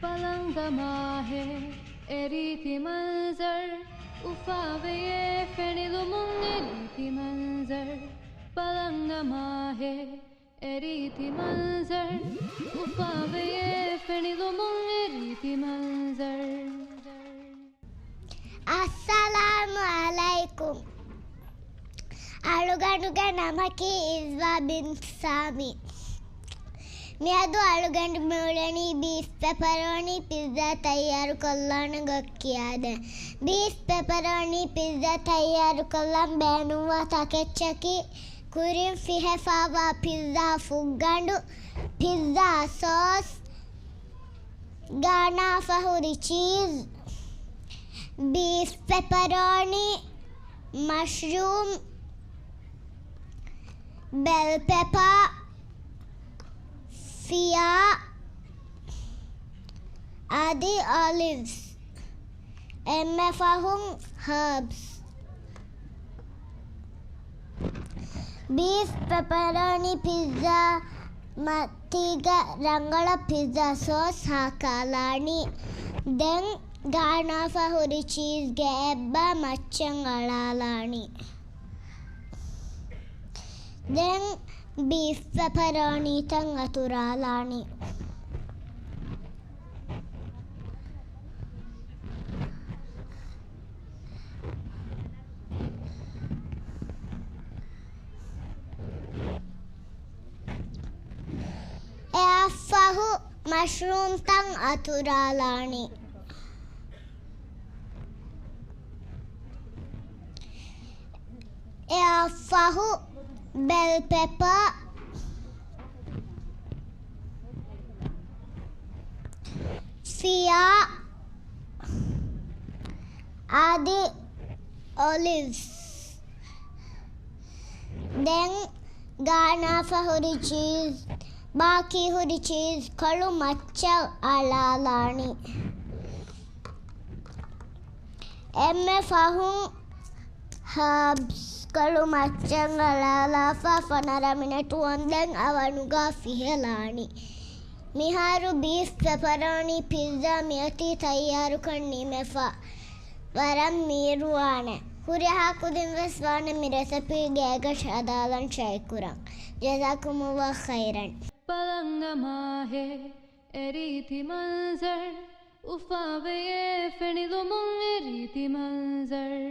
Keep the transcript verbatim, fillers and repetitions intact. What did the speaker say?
ބަލަން ގަމާހޭ އެ ރީތި މަންޒަރު، އުފާވެޔޭ ފެނިލުމުން އެ ރީތި މަންޒަރު. ބަލަން ގަމާހޭ އެ ރީތި މަންޒަރު، އުފާވެޔޭ ފެނިލުމުން އެ ރީތި މަންޒަރު. އައްސަލާމު ޢަލައިކުމް. އަޅުގަނޑުގެ ނަމަކީ އިޒްވާ ބިން ސާމީ. މިއަދު އަޅުގަނޑު މިއުޅެނީ ބީފް ޕެޕަރޯނީ ޕިއްޒާ ތައްޔާރުކޮށްލާނެ ގޮތް ކިޔާދޭން. ބީފް ޕެޕަރޯނީ ޕިއްޒާ ތައްޔާރުކޮށްލަން ބޭނުންވާ ތަކެއްޗަކީ، ކުރިން ފިހެފާވާ ޕިއްޒާ ފުށްގަނޑު، ޕިއްޒާ ސޯސް، ގާނާފަ ހުރި ޗީޒް، ބީފް ޕެޕަރޯނީ، މަޝްރޫމް، ބެލް ޕެޕާ، ފިޔާ، އަދި އޮލިވްސް. އެންމެ ފަހުން ހާބްސް. ބީފް ޕެޕަރޯނީ ޕިއްޒާ މަތީގަ ރަނގަޅަށް ޕިއްޒާ ސޯސް ހާކާލާނީ. ދެން ގާނާފަ ހުރި ޗީޒްގެ އެއްބަ މައްޗަށް އަޅާލާނީ. ދެން ބީފް ޕެޕަރޯނީތައް އަތުރާލާނީ. އެއަށްފަހު މަޝްރޫމްތައް އަތުރާލާނީ. އެއަށްފަހު ބެލް ޕެޕާ، ފިޔާ، އަދި އޮލިވްސް. ދެން ގާނާފަ ހުރި ޗީޒް، ބާކީ ހުރި ޗީޒް ކޮޅު މައްޗަށް އަޅާލާނީ. އެންމެ ފަހުން ހާބްސް ކޮޅު މައްޗަށް އަޅާލާފަ ފަނަރަ މިނެޓު ވަންދެން އަވަނުގަ ފިހެލާނީ. މިހާރު ބީފް ޕެޕަރޯނީ ޕިއްޒާ މިއޮތީ ތައްޔާރުކޮށް ނިމެފަ. ވަރަށް މީރުވާނެ. ހުރިހާ ކުދިން ވެސް ވާނެ މި ރެސިޕީ ގޭގަ ހަދާލަން ޓްރައި ކުރަން. ޖަޒާކުމުﷲ ޚައިރަން. ބަލަން ގަމާހޭ އެ ރީތި މަންޒަރު، އުފާވެޔޭ ފެނިލުމުން އެ ރީތި މަންޒަރު.